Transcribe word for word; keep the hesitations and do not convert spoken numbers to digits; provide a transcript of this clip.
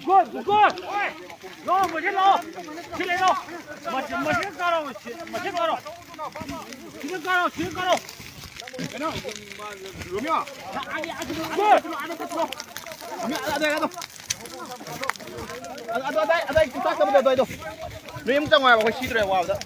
Goal, goal! ꯂꯥꯛꯑꯣ, ꯃꯁꯤ ꯂꯥꯛꯑꯣ! ꯁꯤ ꯂꯩ ꯂꯥꯛꯑꯣ! ꯃꯁꯤ, ꯃꯁꯤ ꯀꯥꯔꯣ, ꯁꯤ, ꯃꯁꯤ ꯀꯥꯔꯣ! ꯁꯤꯗ ꯀꯥꯔꯣ, ꯁꯤꯗ ꯀꯥꯔꯣ! ꯔꯣꯃꯤꯌꯣ! ꯒꯣꯜ! ꯔꯣꯃꯤꯌꯣ, ꯑꯗ, ꯑꯗ, ꯑꯗ, ꯑꯗ꯫ ꯑꯗ, ꯑꯗ, ꯑꯗ, ꯑꯗ, ꯑꯗ, ꯑꯗ꯫ ꯅꯣꯏ ꯑꯃ ꯆꯪꯉꯣ ꯍꯥꯏꯕ, ꯑꯩꯈꯣꯏ ꯁꯤꯗ꯭ꯔꯦ ꯋꯥꯕꯗ꯫